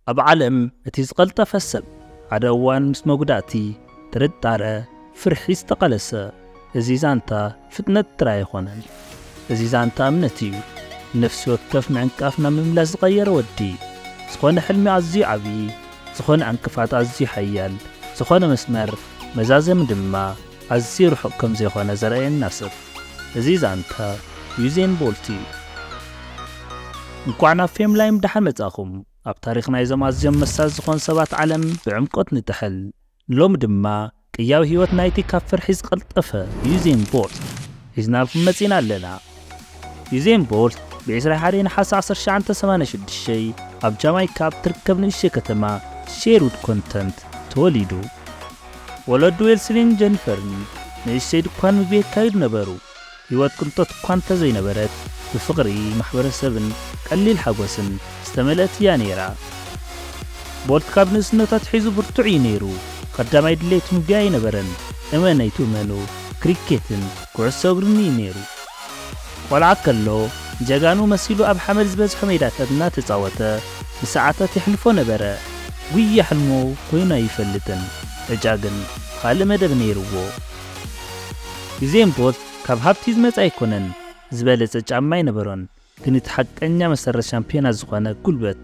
ኣብ ዓለም እቲ ዝቐልጠፈ ሰብ ሓደ እዋን ምስ መጉዳእቲ፣ ጥርጣረ፣ ፍርሒ ዝተቐለሰ፣ እዚ ዛንታ ፍጥነት ጥራይ ኣይኮነን። እዚ ዛንታ እምነት እዩ። ነፍሲ ወከፍ ምዕንቃፍ ናብ ምምላስ ዝቐየረ ወዲ፣ ዝኾነ ሕልሚ ኣዝዩ ዓብዪ፣ ዝኾነ ዕንቅፋት ኣዝዩ ሓያል፣ ዝኾነ መስመር መዛዘሚ ድማ ኣዝዩ ርሑቕ ከም ዘይኮነ ዘርእየና ሰብ፣ እዚ ዛንታ ዩዜን ቦልት እዩ። እንኳዕ ናብ ፌም ላይም ደሓን መጻኹም። ኣብ ታሪኽ ናይዞም ኣዝዮም መሳዝ ዝኾኑ ሰባት ዓለም ብዕምቆት ንጥሕል። ሎሚ ድማ ቅያው ህይወት ናይቲ ካብ ፍርሒ ዝቐልጠፈ ዩዜን ቦልት ሒዝናልኩም መጺና ኣለና። ዩዜን ቦልት ብ ዕስራን ሓደን ነሓሰ ዓሰርተ ትሽዓተ ሰማንያን ሽዱሽተን ኣብ ጃማይካ ኣብ ትርከብ ንእሽተይ ከተማ ሼርውድ ኮንተንት ተወሊዱ። ወለዱ ዌልስሊን ጀኒፈርን ንእሽተይ ድኳን ምግቢ የካይዱ ነበሩ። ህይወት ቅንጦት እኳ እንተዘይነበረት፣ ብፍቕሪ ማሕበረሰብን ቀሊል ሓጎስን ዝተመልአት እያ ነይራ። ቦልት ካብ ንእስነቱ ኣትሒዙ ብርቱዕ እዩ ነይሩ። ቀዳማይ ድሌቱ ምግቢ ኣይነበረን። እመነይ ትእመኑ፣ ክሪኬትን ኩዕሶ እግርን እዩ ነይሩ። ቆልዓ ከሎ፣ ንጀጋኑ መሲሉ ኣብ ሓመድ ዝበዝሖ ሜዳታት እናተጻወተ ንሰዓታት የሕልፎ ነበረ። ጉያ ሕልሙ ኮይኑ ኣይፈልጥን። ዕጫ ግን ካልእ መደብ ነይርዎ። ዩዜን ቦልት ካብ ሃብቲ ዝመጸ ኣይኮነን፣ ዝበለጸ ጫማ ኣይነበሮን፣ ግን እቲ ሓቀኛ መሰረት ሻምፒዮና ዝኾነ ጉልበት፣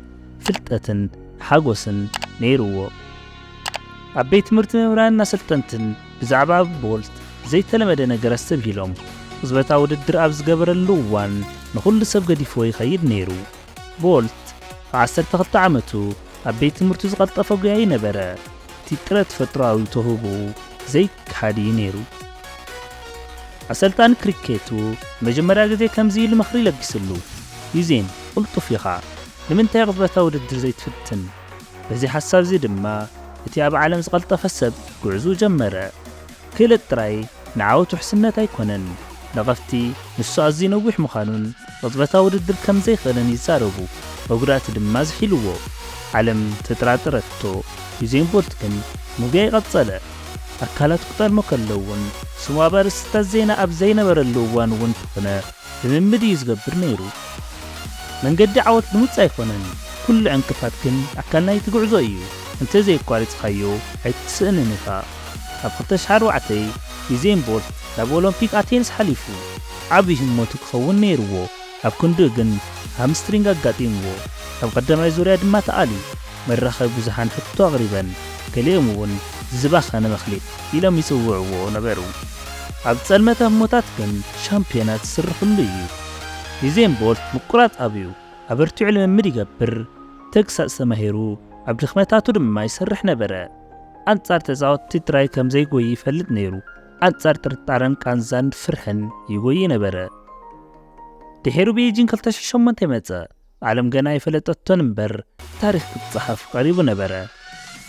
ፍልጠትን ሓጎስን ነይርዎ። ኣብ ቤት ትምህርቲ መምህራንን ኣሰልጠንትን ብዛዕባ ቦልት ዘይተለመደ ነገር ኣስተብሂሎም፣ ቅጽበታዊ ውድድር ኣብ ዝገበረሉ እዋን ንኹሉ ሰብ ገዲፍዎ ይኸይድ ነይሩ። ቦልት ብ ዓሰርተ ክልተ ዓመቱ ኣብ ቤት ትምህርቱ ዝቐልጠፈ ጎያዪ ነበረ። እቲ ጥረ ተፈጥሮኣዊ ተውህቦኡ ዘይከሓድ እዩ ነይሩ። ኣሰልጣኒ ክሪኬቱ ንመጀመርያ ግዜ ከምዚ ኢሉ ምኽሪ ለጊስሉ፣ "ዩዜን፣ ቅልጡፍ ኢኻ። ንምንታይ ቅጽበታዊ ውድድር ዘይትፍትን?" በዚ ሓሳብ እዚ ድማ እቲ ኣብ ዓለም ዝቐልጠፈ ሰብ ጉዕዝኡ ጀመረ። ክእለት ጥራይ ንዓወት ውሕስነት ኣይኮነን። ነቐፍቲ፣ ንሱ ኣዝዩ ነዊሕ ምዃኑን ቅጽበታዊ ውድድር ከም ዘይኽእልን ይዛረቡ። መጉዳእቲ ድማ ዝሒልዎ። ዓለም ተጠራጠረቶ። ዩዜን ቦልት ግን ምጉያይ ቀጸለ። ኣካላቱ ክጠልሞ ከሎ እውን፣ ስሙ ኣብ ኣርእስትታት ዜና ኣብ ዘይነበረሉ እዋን እውን እንተኾነ፣ ልምምድ እዩ ዝገብር ነይሩ። መንገዲ ዓወት ልሙጽ ኣይኮነን። ኩሉ ዕንቅፋት ግን ኣካል ናይቲ ጉዕዞ እዩ። እንተዘየቋሪጽካዮ ኣይትስእንን ኢኻ። ኣብ ክልተ ሽሕን ኣርባዕተን ዩዜን ቦልት ናብ ኦሎምፒክ ኣቴንስ ሓሊፉ። ዓቢ ህሞቱ ክኸውን ነይርዎ። ኣብ ክንድኡ ግን ሃምስትሪንግ ኣጋጢምዎ። ኣብ ቀዳማይ ዙርያ ድማ ተኣልዩ። መራኸቢ ብዙሓን ሕቶ ኣቕሪበን፣ ገሊኦም እውን ዝባኸነ መኽሊት ኢሎም ይጽውዕዎ ነበሩ። ኣብ ጸልመተ ህሞታት ግን ሻምፒዮና ትስርሕሉ እዩ። ዩዜን ቦልት ምቁራጽ ኣብዩ፣ ኣበርቲዑ ልምምድ ይገብር፣ ተግሳጽ ተማሂሩ፣ ኣብ ድኽመታቱ ድማ ይሰርሕ ነበረ። ኣንጻር ተጻወትቲ ጥራይ ከም ዘይጎዪ ይፈልጥ ነይሩ። ኣንጻር ጥርጣረን ቃንዛን ፍርሕን ይጎዪ ነበረ። ድሒሩ ቤጂን ክልተ ሽሕን ሸሞንተን መጸ። ዓለም ገና ኣይፈለጠቶን እምበር፣ ታሪኽ ክጸሓፍ ቀሪቡ ነበረ።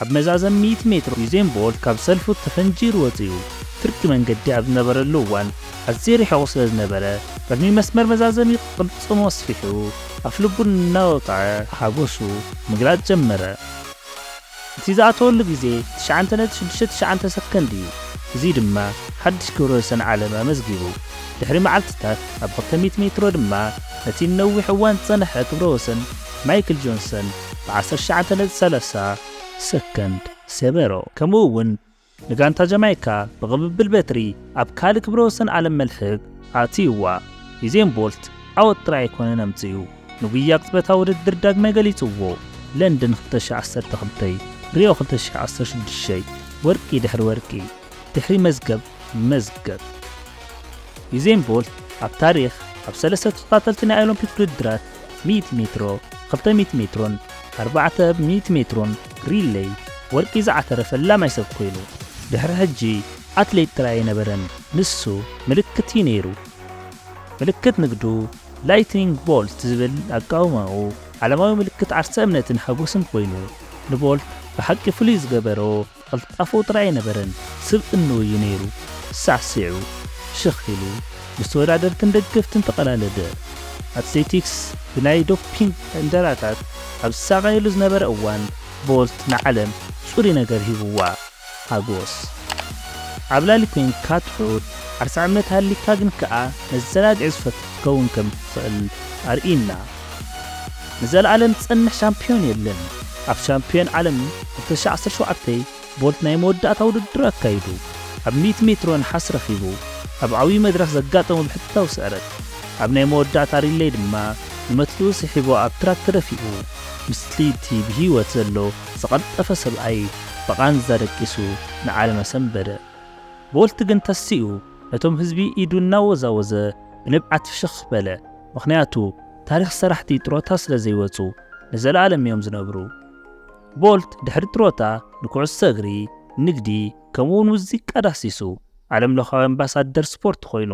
ኣብ መዛዘሚ ሚእቲ ሜትሮ ዩዜን ቦልት ካብ ሰልፉ ተፈንጂሩ ወጺኡ። ፍርቂ መንገዲ ኣብ ዝነበረሉ እዋን ኣዝዩ ርሒቑ ስለ ዝነበረ፣ ቅድሚ መስመር መዛዘሚ ቅልጽሙ ኣስፊሑ፣ ኣፍልቡ እናወቕዐ ሓጎሱ ምግላጽ ጀመረ። እቲ ዝኣተወሉ ግዜ ትሽዓተ ነጥቢ ሽዱሽተ ትሽዓተ ሰከንድ እዩ። እዚ ድማ ሓድሽ ክብረ ወሰን ዓለም ኣመዝጊቡ። ድሕሪ መዓልትታት ኣብ ክልተ ሚእቲ ሜትሮ ድማ ነቲ ነዊሕ እዋን ዝጸንሐ ክብረ ወሰን ማይክል ጆንሰን ብ ዓሰርተ ትሽዓተ ነጥቢ ሰላሳ ሰከንድ ሰበሮ። ከምኡ እውን ንጋንታ ጀማይካ ብቕብብል በትሪ ኣብ ካልእ ክብረ ወሰን ዓለም መልሕቕ ኣእትይዋ። ዩዜን ቦልት ዓወት ጥራይ ኣይኮነን ኣምጺኡ፣ ንጉያ ቅጽበታዊ ውድድር ዳግማይ ገሊጽዎ። ለንደን ክልተ ሽሕ ዓሰርተ ክልተ፣ ሪዮ ክልተ ሽሕ ዓሰርተ ሽዱሽተ፣ ወርቂ ድሕሪ ወርቂ፣ ድሕሪ መዝገብ መዝገብ። ዩዜን ቦልት ኣብ ታሪኽ ኣብ ሰለስተ ተኸታተልቲ ናይ ኦሎምፒክ ውድድራት፣ ሚእቲ ሜትሮ፣ ክልተ ሚእቲ ሜትሮን ኣርባዕተ ሚእቲ ሜትሮን ሪሌይ፣ ወርቂ ዝዓተረ ፈላማይ ሰብ ኮይኑ፣ ድሕሪ ሕጂ ኣትሌት ጥራይ ኣይነበረን፣ ንሱ ምልክት እዩ ነይሩ። ምልክት ንግዱ ላይትኒንግ ቦልት ዝብል ኣቃውማኡ ዓለማዊ ምልክት ዓርሰ እምነትን ሓጎስን ኮይኑ፣ ንቦልት ብሓቂ ፍሉይ ዝገበሮ ቅልጣፈኡ ጥራይ ኣይነበረን፣ ስብእንኡ እዩ ነይሩ። ሳዕሲዑ፣ ሽኽ ኢሉ፣ ምስ ተወዳደርትን ደገፍትን ተቐላለደ። ኣትሌቲክስ ብናይ ዶፒንግ ዕንደራታት ኣብ ዝሳቐየሉ ዝነበረ እዋን፣ ቦልት ንዓለም ጽሩይ ነገር ሂብዋ። ሓጎስ። ኣብ ላሊ ኮይንካ ትሑት ዓርሰ እምነት ሃሊካ ግን ከኣ መዘናግዒ ዝፈቱ ክትከውን ከም ትኽእል ኣርእዩና። ንዘለኣለም ዝጸንሕ ሻምፒዮን የለን። ኣብ ሻምፒዮን ዓለም ክልተ ሽሕ ዓሰርተ ሸውዓተ፣ ቦልት ናይ መወዳእታ ውድድር ኣካይዱ ኣብ ሚእቲ ሜትሮ ነሓስ ረኺቡ። ኣብ ዓብዪ መድረኽ ዘጋጠሞ ብሕታዊ ስዕረት፣ ኣብ ናይ መወዳእታ ሪሌይ ድማ ንመትልኡ ስሒቡ ኣብ ትራክ ተደፊኡ። ምስሊ'ቲ ብህይወት ዘሎ ዝቐልጠፈ ሰብኣይ ብቓንዛ ደቂሱ ንዓለም ኣሰንበደ። ቦልት ግን ተሲኡ ነቶም ህዝቢ ኢዱ እናወዛወዘ ብንብዓት ፍሽኽ በለ። ምኽንያቱ ታሪኽ ሰራሕቲ ጥሮታ ስለ ዘይወጹ ንዘለኣለም እዮም ዝነብሩ። ቦልት ድሕሪ ጥሮታ ንኩዕሶ እግሪ፣ ንግዲ፣ ከምኡውን ሙዚቃ ዳህሲሱ ዓለም ለኻዊ ኣምባሳደር ስፖርት ኮይኑ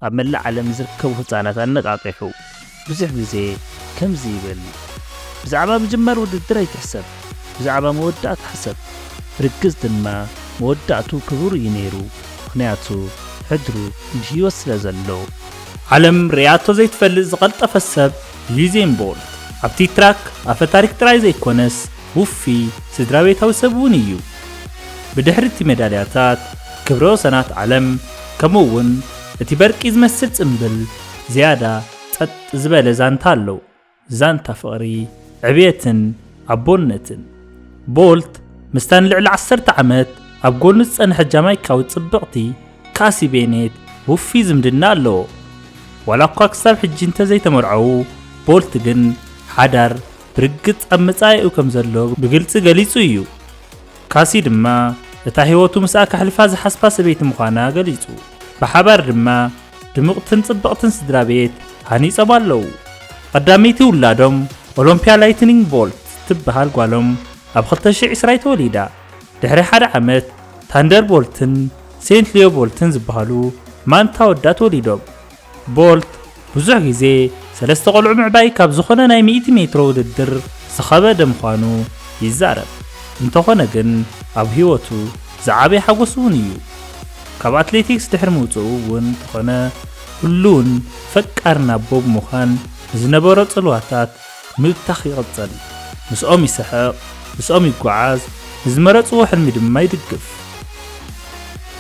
ኣብ መላእ ዓለም ንዝርከቡ ህጻናት ኣነቓቒሑ። ብዙሕ ግዜ ከምዚ ይብል፣ ብዛዕባ ምጅማር ውድድር ኣይትሕሰብ፣ ብዛዕባ መወዳእታ ሕሰብ። ብርግጽ ድማ መወዳእቱ ክቡር እዩ ነይሩ፣ ምኽንያቱ ሕድሩ ብህይወት ስለ ዘሎ። ዓለም ርእያቶ ዘይትፈልጥ ዝቐልጠፈ ሰብ ዩዜን ቦልት ኣብቲ ትራክ ኣፈ ታሪክ ጥራይ ዘይኮነስ ውፉይ ስድራ ቤታዊ ሰብ እውን እዩ። ብድሕሪ እቲ ሜዳልያታት፣ ክብረ ወሰናት ዓለም፣ ከምኡ እውን እቲ በርቂ ዝመስል ጽምብል ዝያዳ ጸጥ ዝበለ ዛንታ ኣለዎ። ዛንታ ፍቕሪ፣ ዕብየትን ኣቦነትን። ቦልት ምስታ ንልዕሊ ዓሰርተ ዓመት ኣብ ጎኑ ዝጸንሐት ጃማይካዊት ጽብቕቲ ካሲ ቤኔት ውፉይ ዝምድና ኣለዎ። ዋላ እኳ ክሳብ ሕጂ እንተዘይተመርዐዉ፣ ቦልት ግን ሓዳር ብርግጽ ኣብ መጻኢኡ ከም ዘሎ ብግልጺ ገሊጹ እዩ። ካሲ ድማ እታ ህይወቱ ምስኣ ከሕልፋ ዝሓስባ ሰበይቲ ምዃና ገሊጹ። ብሓባር ድማ ድምቕትን ጽብቕትን ስድራ ቤት ሃኒጾም ኣለዉ። ቀዳመይቲ ውላዶም ኦሎምፒያ ላይትኒንግ ቦልት ትበሃል ጓሎም ኣብ ክልተ ሽሕ ዕስራ ተወሊዳ። ድሕሪ ሓደ ዓመት ታንደር ቦልትን ሴንት ሊዮ ቦልትን ዝበሃሉ ማንታ ወዳት ወሊዶም። ቦልት ብዙሕ ግዜ ሰለስተ ቆልዑ ምዕባይ ካብ ዝኾነ ናይ ሚእቲ ሜትሮ ውድድር ዝኸበደ ምዃኑ ይዛረብ። እንተኾነ ግን ኣብ ህይወቱ ዝዓበየ ሓጎስ እውን እዩ። ካብ ኣትሌቲክስ ድሕሪ ምውፅኡ እውን እንተኾነ ህሉውን ፈቃርን ኣቦ ብምዃን ንዝነበሮ ጽልዋታት ምብታኽ ይቕጽል። ምስኦም ይስሕቕ፣ ምስኦም ይጓዓዝ፣ ንዝመረጽዎ ሕልሚ ድማ ይድግፍ።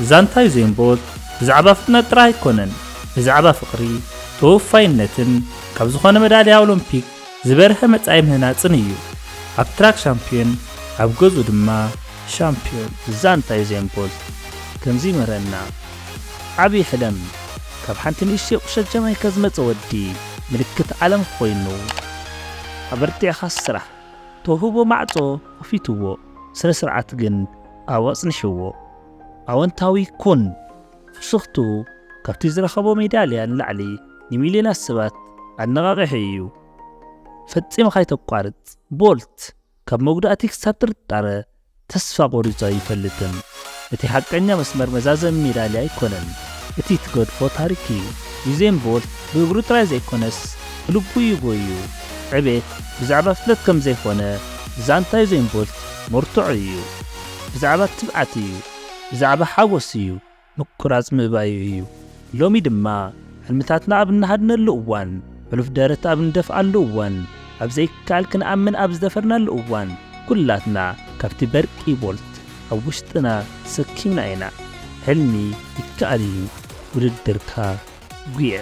ዛንታ ዩዜን ቦልት ብዛዕባ ፍጥነት ጥራይ ኣይኮነን፣ ብዛዕባ ፍቕሪ፣ ተወፋይነትን ካብ ዝኾነ መዳልያ ኦሎምፒክ ዝበርሀ መጻኢ ምህናጽን እዩ። ኣብ ትራክ ሻምፒዮን፣ ኣብ ገዝኡ ድማ ሻምፒዮን። ዛንታ ዩዜን ቦልት ከምዚ ይምህረና፣ ዓቢ ሕለም፣ ካብ ሓንቲ ንእሽተይ ቁሸት ጃማይካ ዝመጸ ወዲ ምልክት ዓለም ኮይኑ። ኣበርቲዕኻ ስራሕ፣ ተውህቦ ማዕጾ ከፊትዎ፣ ስነ ስርዓት ግን ኣብኡ ኣጽኒሕዎ። ኣወንታዊ ኩን። ፍሽኽትኡ ካብቲ ዝረኸቦ ሜዳልያ ንላዕሊ ንሚልዮናት ሰባት ኣነቓቒሑ እዩ። ፈጺምኻ ኣይተቋርጽ። ቦልት ካብ መጉዳእቲ ክሳብ ጥርጣረ ተስፋ ቆሪጹ ኣይፈልጥን። እቲ ሓቀኛ መስመር መዛዘሚ ሜዳልያ ኣይኮነን፣ እቲ ትገድፎ ታሪኽ እዩ። ዩዜን ቦልት ብእግሩ ጥራይ ዘይኮነስ ብልቡ እዩ ጎዩ። ዕቤት ብዛዕባ ፍጥነት ከም ዘይኮነ ዛንታ ዩዜን ቦልት መርትዖ እዩ። ብዛዕባ ትብዓት እዩ። ብዛዕባ ሓጎስ እዩ። ምቁራጽ ምእባዩ እዩ። ሎሚ ድማ ሕልምታትና ኣብ እንሃድነሉ እዋን፣ ሕሉፍ ደረት ኣብ እንደፍኣሉ እዋን፣ ኣብ ዘይከኣል ክንኣምን ኣብ ዝደፈርናሉ እዋን፣ ኩላትና ካብቲ በርቂ ቦልት ኣብ ውሽጥና ሰኪምና ኢና። ሕልሚ ይከኣል እዩ፣ ውድድርካ ጉየ።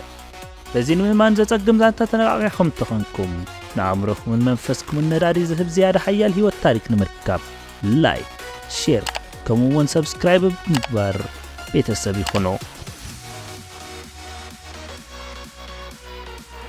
በዚ ንምእማን ዘጸግም ዛንታ ተነቓቒኹም ተኾንኩም፣ ንኣእምሮኹምን መንፈስኩምን ነዳዲ ዝህብ ዝያዳ ሓያል ህይወት ታሪክ ንምርካብ፣ ላይክ፣ ሼር፣ ከምኡ እውን ሰብስክራይብ ብምግባር ቤተሰብ ይኹኑ።